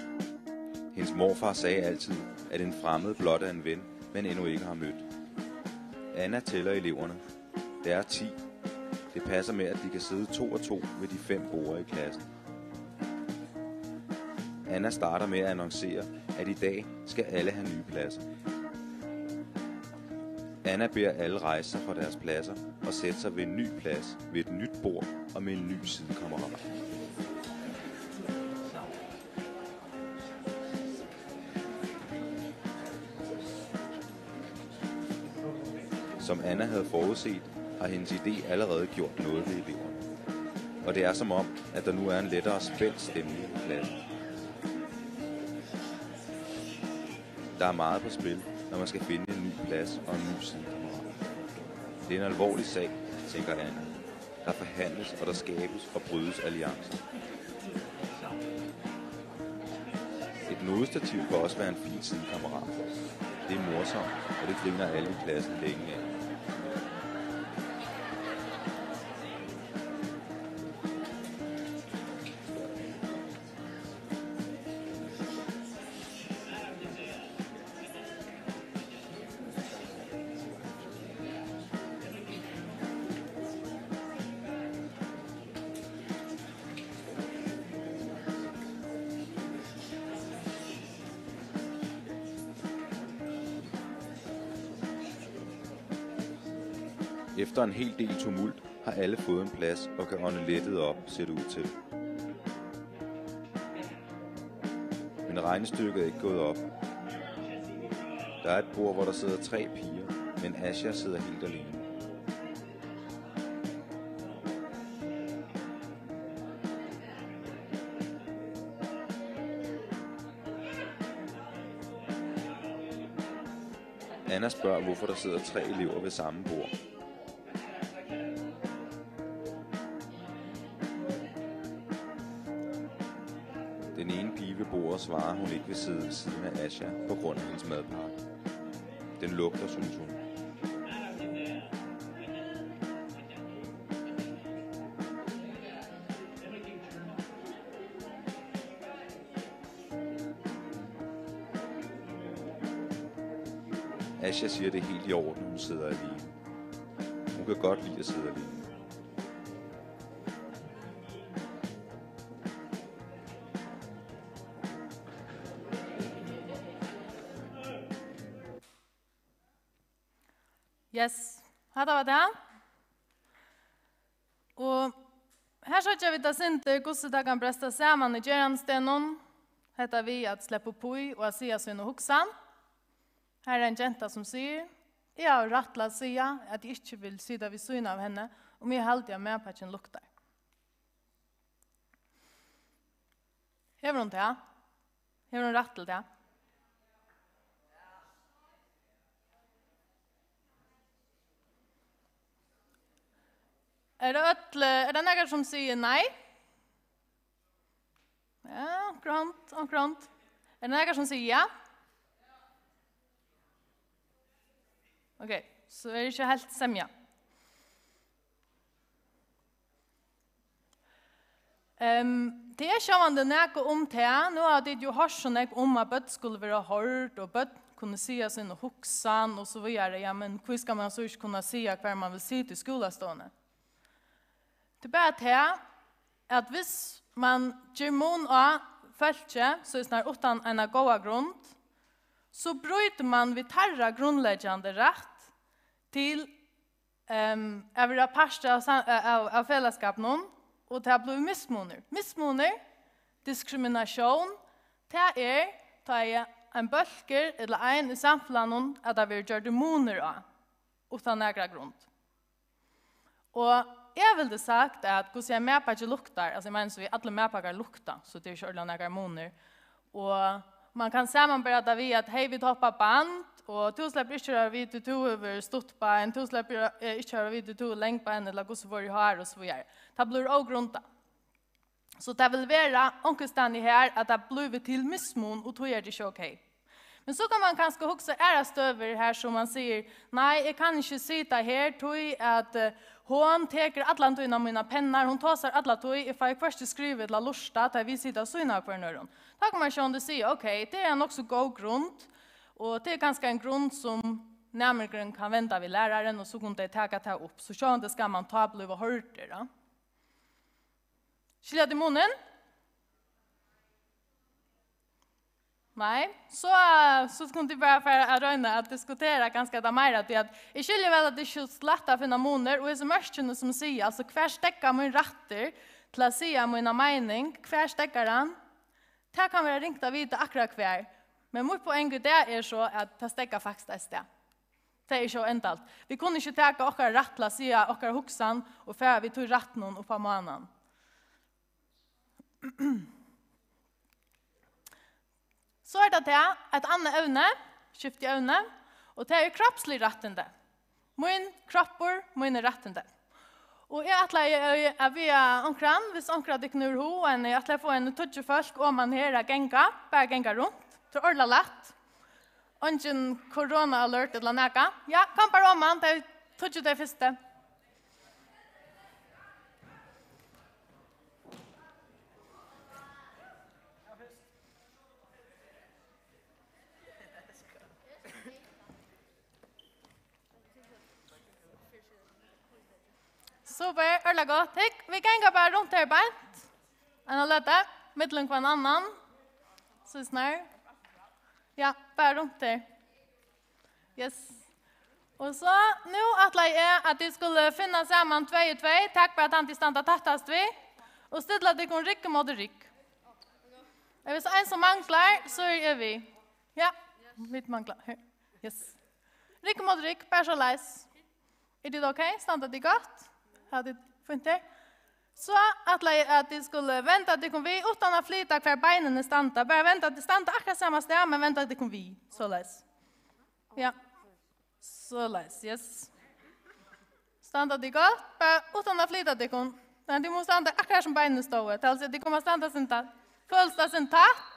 Hendes morfar sagde altid, at en fremmed blot er en ven, man endnu ikke har mødt. Anna tæller eleverne. Der er ti. Det passer med, at de kan sidde to og to ved de fem borde i klassen. Anna starter med at annoncere, at i dag skal alle have nye pladser. Anna beder alle rejse sig fra deres pladser og sætte sig ved en ny plads ved et nyt bord og med en ny sidekammerat. Som Anna havde forudset, har hendes idé allerede gjort noget ved eleverne. Og det er som om, at der nu er en lettere spændt stemning i klassen. Der er meget på spil, når man skal finde en ny plads og en ny sidekammerat. Det er en alvorlig sag, tænker Anna. Der forhandles, og der skabes og brydes alliancer. Et nodestativ kan også være en fin sidekammerat. Det er morsomt, og det griner alle i klassen længe af. Efter en hel del tumult har alle fået en plads og kan ånde lettet op, ser det ud til. Men regnestykket er ikke gået op. Der er et bord, hvor der sidder tre piger, men Asha sidder helt alene. Anna spørger, hvorfor der sidder tre elever ved samme bord. Den ene pige ved bordet svarer, at hun ikke vil sidde ved siden af Asha på grund af hendes madpakke. Den lugter, synes hun. Asha siger, det er helt i orden, hun sidder alene. Hun kan godt lide at sidde alene. Yes, hatta var tað. Og her síggja vit eitt sindur, hvussu tað kann bresta saman í gerandisdegnum, hetta við at sleppa upp í og at siga sína hugsan. Her er ein genta, sum sigur: Eg havi rætt til at siga, at eg ikki vil sita við síðuna av henni, um eg haldi, at matpakkin luktar. Hevur hon tað? Hevur hon rætt til tað? Er tað øll, er tað nakar, sum sigur nei? Ja, onkur hond, onkur hond. Er tað nakar, sum sigur ja? Ok, so er ikki heilt semja. Ehm, tað er sjálvandi nakað um tað. Nú hava tit jú hoyrt so nógv um, at børn skulu vera hoyrd, og børn kunnu siga sína hugsan og so víðari. Ja, men hví skal mann so ikki kunna siga, hvar mann vil sita í skúlastovuni? Tað er bara tað, at viss mann ger mun á fólki, so er snar uttan eina góða grund, so brýtur mann við teirra grundleggjandi rætt til, ehm, at vera partur av sa-, av, av felagsskapinum, og tað blívur mismunur. Mismunur, diskriminatión, tað er, tá ið ein bólkur ella ein í samfelagnum, at tað verður gjørdur munur á, uttan nakra grund. Og eg vildi sagt, at hvussu ein matpakki luktar, altso, eg meini, so við allir matpakkar lukta, so tað er ikki ordiliga nakar munur. Og mann kann samanbera tað við, at hey, vit hoppa band, og tú sleppur ikki at vera við, tí tú hevur stutt bein, tú sleppur, eh, ikki at vera við, tí tú hevur long bein, ella hvussu vorðið hár, og so víðari. Tað blívur ógrundað. So tað vil vera onkustaðni her, at tað blívur til mismun, og tí er tað ikki ok. Men so kann mann kanska hugsa aðrar støður, har sum mann sigur: nei, eg kann ikki sita her, tí at, eh, hon tekur allan tíðina mínar pennar, hon tosar alla tíð, eg fái hvørki skrivað ella lurtað, tá vit sita og sýna hvørjum øðrum. Tá kann mann sjálvandi siga: ok, tað er ein nokk so góð grund, og tað er kanska ein grund, sum næmingurin kann venda við læraran, og so kunnu tey taka tað upp. So sjálvandi skal mann tá blíva hoyrdur, ja. Skilja tit munin? Nei? So, so kunnu tit bara fara at royna at diskutera kanska tað meira, tí at eg skilji væl, at tað er ikki so lætt at finna munir, og hesi mørkini, sum eg sigi, altso, hvar steðgar mín rættur til at siga mína meining, hvar steðgar hann? Tað kann vera ringt at vita akkurát hvar, men mítt poeng í dag er so, at tað steðgar faktiskt eitt stað. Tað er ikki óendaliga. Vit kunnu ikki taka okkara rætt til at siga okkara hugsan og fara við tí rættinum upp á mánan. So er tað tað, eitt annað evni, skifti evni, og tað er kropslig rættindi. Mín kroppur, míni rættindi. Og eg ætlaði, eh, at biðja onkran, viss onkran av tykkum hevur hug, og ein, eg ætlaði at fáa eini tíggju fólk oman her at ganga, bara ganga runt. Tað er ordiliga lætt. Eingin corona alert ella nakað. Ja, kom bara oman, tey tíggju tey fyrstu. Super, ordiliga gott. Hygg, vit ganga bara runt her beint. Eina løtu, millum hvønn annan. So snar. Ja, bara runt her. Yes. Og so, nú ætlaði eg, at tit skulu finna saman tvey og tvey. Tak bara tann, tit standa tættast við. Og stilla tykkum rygg móti rygg. Er tað ein, sum manglar, so eri eg við. Ja, vit mangla. Her. Yes. Rygg móti rygg, bara soleiðis. Er tað ok? Standa tit gott? Hava tit fínt her? So ætlaði eg, at tit skulu venda tykkum við, uttan at flyta, hvar beinini standa. Bara venda, tit standa akkurát sama stað, men venda tykkum við, soleiðis. Ja. Soleiðis, yes. Standa tit gott? Bara uttan at flyta tykkum. Nei, tit mugu standa akkurát, sum beinini stóðu. Tað vil siga, tit koma at standa eitt sindur tætt. Følist tað eitt sindur tætt?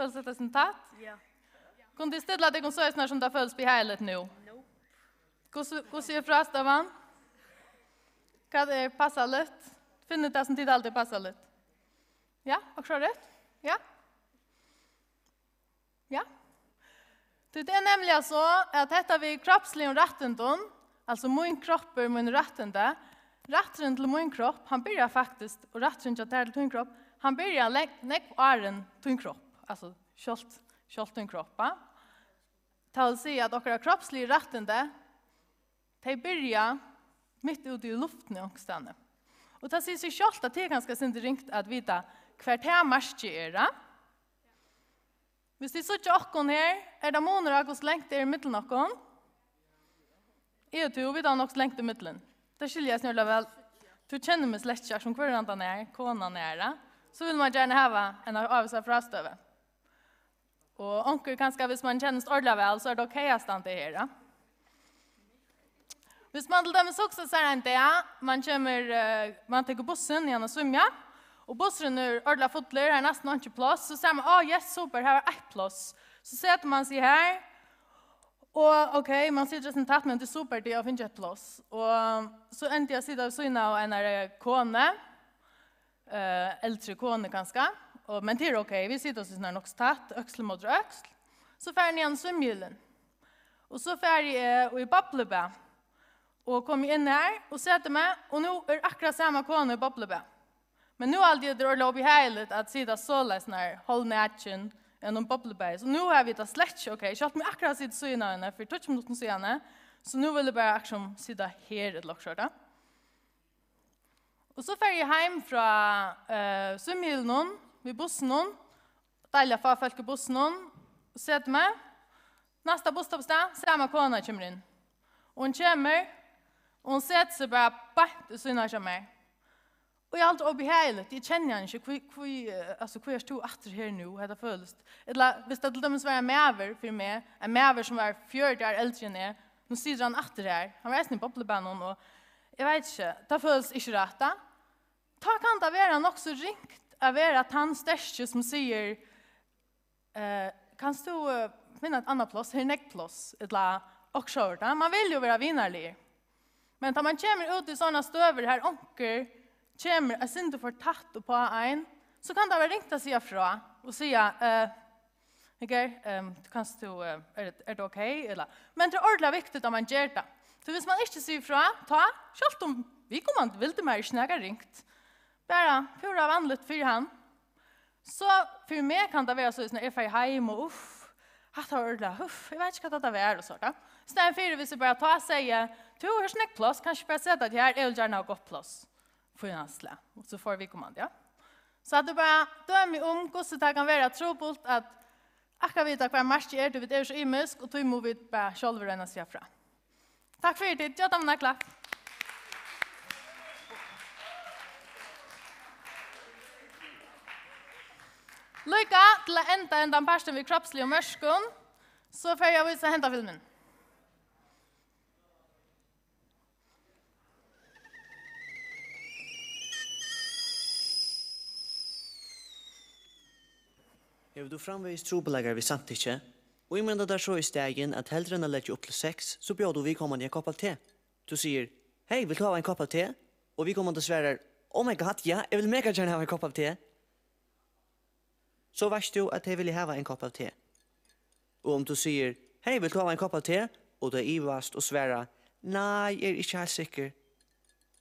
Følist tað eitt sindur tætt? Ja. Kunnu tit stilla tykkum soleiðis, sum tað følist behagligt nú? Nope. Hvussu, hvussu er frástaðan? Hvat er passaligt? Finnið tað, sum tit halda er passaligt. Ja, akkurát rætt. Ja. Ja. Tí tað er nemliga so, at hetta við kropsligum rættindum, altso mín kroppur, míni rættindi, rætturin til mín kropp, hann byrjar faktiskt, og rætturin hjá tær til tín kropp, hann byrjar langt, nógv áðrenn tín kropp, altso sjálvt, sjálvt tín kropp, va? Tað vil siga, at okkara kropsligu rættindi, tey byrja mitt úti í luftini onkustaðni. Og tað sigur seg sjálvt, at tað er kanska eitt sindur ringt at vita, hvar tað markið er, a? Hvis tit síggja okkum her, er tað munur á, hvussu langt er ímillum okkum? Eg og tú, vit hava nokk so langt ímillum. Tað skilji eg snarliga væl. Tú kennir meg slett ikki, sum hvør andan er, konan er, a? So vil man gjarna hava eina ávísa frástøðu. Og onkur kanska, hvis man kennist ordiliga væl, so er tað ok at standa her, ja. Hvis man til dømis hugsar sær ein dag, man kemur, eh, man tekur bussin í eina svimja, og bussurin er ordiliga fullur, har er næstan einki pláss, so sær man, "Á, yes, super, her er eitt pláss." So setur man seg her, og ok, man situr nesten tætt, men tað er super, tað er at finna eitt pláss. Og so endi eg at sita við síðuna av einari konu, eh, eldri konu kanska, og, men tað er ok, vit sita so nokk so tætt, øksl móti øksl. So fari eg niðan í svimjihylin. Og so fari eg í boblubað og komi inn har og seti meg, og nú er akkurát sama kona í boblubað. Men nú haldi eg, tað er ordiliga óbehagligt at sita soleiðis, hálvnakin, í einum boblubaði. So nú havi eg tað slett ikki ok. Sjálvt um eg akkurát siti síðuna av henni fyri tíggju minuttum síðani, so nú vil eg bara akkurát sum sita her ella okkurt, ja. Og so fari eg heim frá, eh, svimjihylinum við bussinum, deiliga fá fólk í bussinum, og seti meg. Næsta busstoppstað, sama kona kemur inn. Og hon kemur, og hon setir seg bara beint í síðuna hjá mær. Og eg haldi, óbehagligt, eg kenni hana ikki, hví, hví, eh, altso, hví ert tú aftur her nú, hetta følist. Ella, hvis tað til dømis var ein maður fyri meg, ein maður sum var fjøruti ár eldri enn eg, nú situr hann aftur her. Hann var eisini í boblubaðnum, og eg veit ikki, tað følist ikki rætt, tá. Tá kann tað vera nokk so ringt at vera tann sterki sum sigur, eh, "Kanst tú, eh, finna eitt annað pláss? Her er nógv pláss." Ella okkurt sovorðið, tá. Man vil jo vera vinarligur. Men tá man kemur út í sovorðnar støður, har onkur kemur eitt sindur for tætt uppá ein, so kann tað vera ringt at siga frá og siga, eh, "Her, ehm, kanst tú, eh, er, er tað ok?" Ella, men tað er ordiliga viktigt at man ger tað. So hvis man ikki sigur frá, tá, sjálvt um viðkomandi vildi mær ikki nakað ringt, bara púra vanligt fyri hann, so fyri meg kann tað vera so, at eg fari heim og, uff, hatta var ordiliga, uff, eg veit ikki, hvat hatta var, og so, tá. Staðin fyri, hvis eg bara tá sigi, "Tú, her er snakk pláss, kanst ikki bara seta teg her, eg vil gjarna hava gott pláss." Fínansliga. Og so fór viðkomandi, ja. So at tú bara dømi um, hvussu tað kann vera trupult at akkurát vita, hvar markið er, tí vit eru so ymisk, og tí mugu vit bara sjálv royna at siga frá. Takk fyri tit. Gjóta mær eitt klapp. Líka til at enda hendan partin við kropsligum mørkum, so fari eg at vísa henda filmin. Hevur tú framvegis trupulleikar við samtykki, og ímyndar tær so í staðin, at heldur enn at leggja upp til sex, so bjóðar tú viðkomandi ein kopp av te. Tú sigur, "Hey, vilt tú hava ein kopp av te?" Og viðkomandi svarar, "Oh my God, ja, eg vil mega gjarna hava ein kopp av te." So veitst tú, at tey vilja hava ein kopp av te. Og um tú sigur, "Hey, vilt tú hava ein kopp av te?" og tey ivast og svara, "Nei, eg eri ikki heilt sikkur,"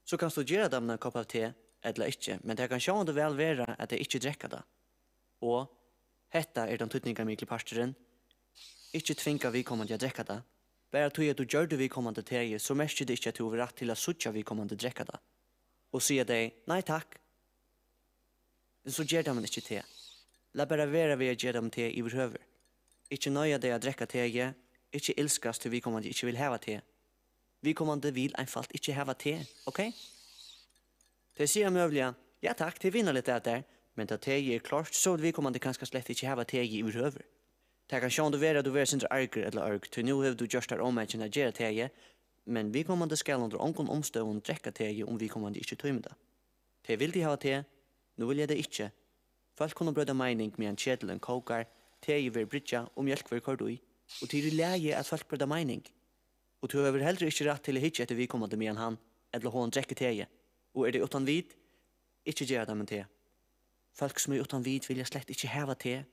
so kanst tú gera teimum ein kopp av te, ella ikki, men tað kann sjálvandi væl vera, at tey ikki drekka tað. Og hetta er tann týdningarmikli parturin. Ikki tvinga viðkomandi at drekka tað. Bara tí at tú gjørdi viðkomandi teið, so merkir tað ikki, at tú hevur rætt til at síggja viðkomandi drekka tað. Og siga tey, "Nei takk." So ger tað man ikki te. Lat bara vera við at gera teimum te yvirhøvur. Ikki noyða tey at drekka teið, ikki ilskast, tí viðkomandi ikki vil hava te. Viðkomandi vil einfalt ikki hava te, ok? Tey siga møguliga, "Ja takk, tað er vinarligt av tær," men tá teið er klárt, so vil viðkomandi kanska slett ikki hava teið yvirhøvur. Tað kann sjálvandi vera, at tú verður eitt sindur argur ella ørg, tí nú hevur tú gjørt tær ómakin at gera teið, men viðkomandi skal undir ongum umstøðum drekka teið, um viðkomandi ikki tímir tað. Tey vildu hava te, nú vilja tey ikki. Fólk kunnu broyta meining, meðan ketilin kókar, teið verður bryggjað og mjólk verður koyrd í, og tað er í lagi, at fólk broyta meining. Og tú hevur heldur ikki rætt til at hyggja eftir viðkomandi, meðan hann ella hon drekkur teið. Og er tað uttan vit, ikki gera teimum te. Fólk sum eru uttan vit vilja slett ikki hava te.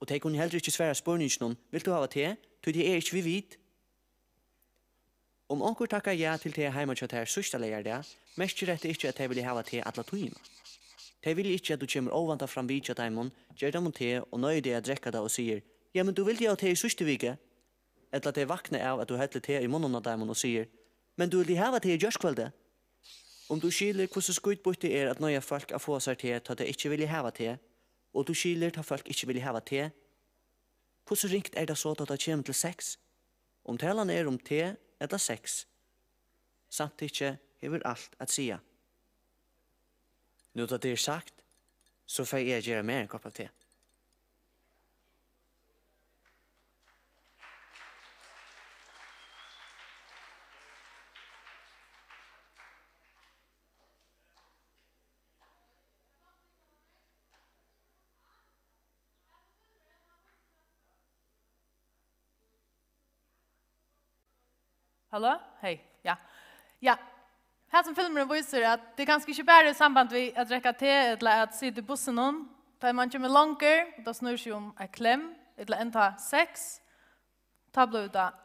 Og tey kunnu heldur ikki svara spurninginum: "Vilt tú hava te?", tí tey eru ikki við vit. Um onkur takkar ja til te heima hjá tær síðsta leygardag, merkir hetta ikki, at tey vilja hava te alla tíðina. Tey vilja ikki, at tú kemur óvæntað fram við hjá teimum, ger teimum te og noyðir tey at drekka tað og sigur: "Ja, men tú vildi hava te í síðstu viku." Ella tey vakna av, at tú hellir te í munnin á teimum og sigur: "Men tú vildi hava te í gjárkvøldið." Um tú skilur, hvussu skítbýtt tað er at noyða fólk at fáa sær te, tá tey ikki vilja hava te, og tú skilur, tá fólk ikki vilja hava te, hvussu ringt er tað so, tá tað kemur til sex? Um talan er um te ella sex, samtykki hevur alt at siga. Nú tá tað er sagt, so fari eg at gera mær ein kopp av te. Halló? Hey, ja. Ja. Hasin filmurin vísir, at tað er kanska ikki bara í samband við at drekka te ella at sita í bussinum. Tá man kemur longur, og tað snýr seg um eitt klemm, ella enntá sex, tá blívur tað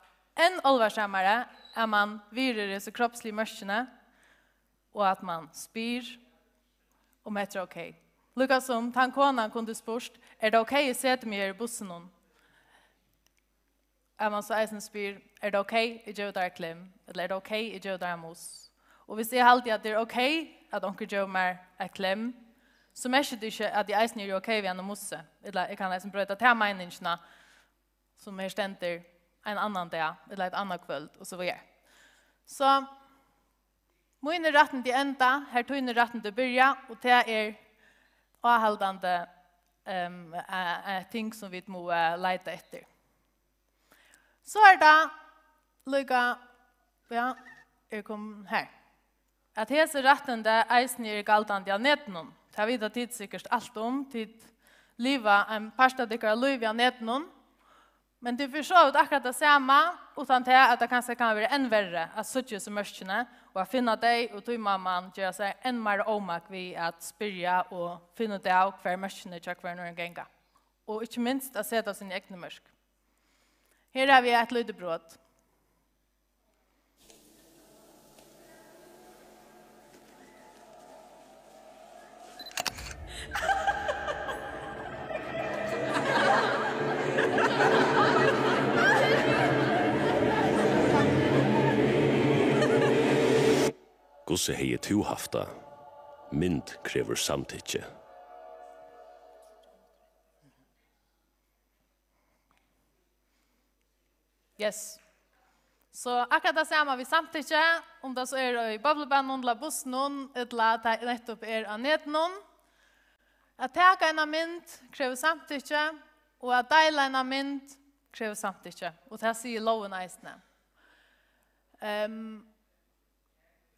enn álvarsamari, at man virðir hesi kropsligu mørkini, og at man spyr, um hetta er ok. Líka sum tann konan kundi spurt: "Er tað ok, eg seti meg her í bussinum?" At man so eisini spyr: "Er tað ok, eg gevi tær eitt klemm?" Ella: "Er tað ok, eg gevi tær ein muss?" Og hvis eg haldi, at tað er ok, at onkur gevur mær eitt klemm, so merkir tað ikki, at eg eisini eri ok við einum mussi. Ella eg kann eisini broyta ta meiningina, sum her stendur, ein annan dag, ella eitt annað kvøld, og so víðari. So, míni rættindi enda, har tíni rættindi byrja, og tað er áhaldandi, ehm, eh, eh, ting, sum vit mugu, eh, leita eftir. So er tað líka, ja, eg kom her, at hesi rættindi eisini eru galdandi á netinum. Tað vita tit sikkurt alt um. Tit liva ein part av tykkara lívi á netinum. Men tað er fyri so vítt akkurát tað sama, uttan tað, at tað kanska kann vera enn verri at síggja hesi mørkini og at finna tey, og tí má man gera sær enn meira ómak við at spyrja og finna út av, hvar mørkini hjá hvørjum øðrum ganga. Og ikki minst at seta síni egnu mørk. Her havi eg eitt lítið brot. Hvussu hevði tú havt tað? Mynd krevur samtykki. Yes. So akkurát tað sama við samtykki, um tað so er í boblubaðnum, ella bussinum, ella tað nettupp er á netinum. At taka eina mynd krevur samtykki, og at deila eina mynd krevur samtykki, og tað sigur lógin eisini. Ehm,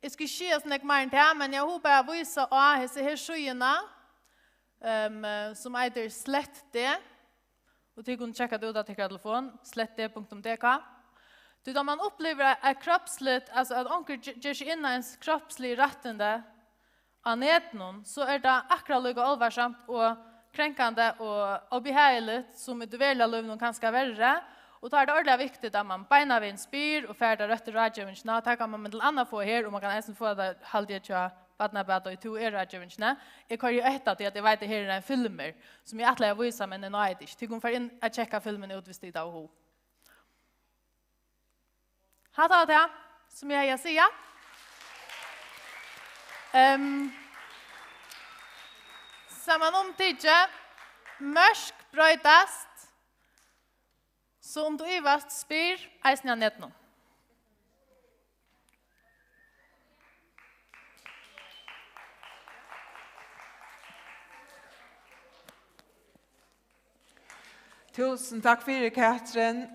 Eg skal ikki siga so nógv meira enn tað, men eg havi bara at vísa á hesa her síðuna, ehm, sum eitur Slett D, og tit kunnu tjekka tað út á tykkara telefon, slett d punktum d k. Tí tá man upplivir eitt, eitt kropsligt, altso at onkur ge-, ger seg inn á ens kropsligu rættindi á netinum, so er tað akkurát líka álvarsamt og krenkandi og óbehagiligt, sum í tí veruliga lívinum kanska verri, og tá er tað ordiliga viktigt, at man beinanvegin spyr og fær ta røttu ráðgevingina, og tað kann man millum annað fáa her, og man kann eisini fáa tað, haldi eg, hjá Barnabata og Tú er ráðgevingini. Eg koyri hetta, tí at eg veit, at her er ein filmur, sum eg ætlaði at vísa, men eg náði tað ikki. Tit kunnu fara inn at tjekka filmin út, viss tit hava hug. Hatta var tað, sum eg hevði at siga. Ehm, samanumtikið, mørk broytast, so um tú ivast, spyr, eisini á netinum. Túsund takk fyri, Katrin.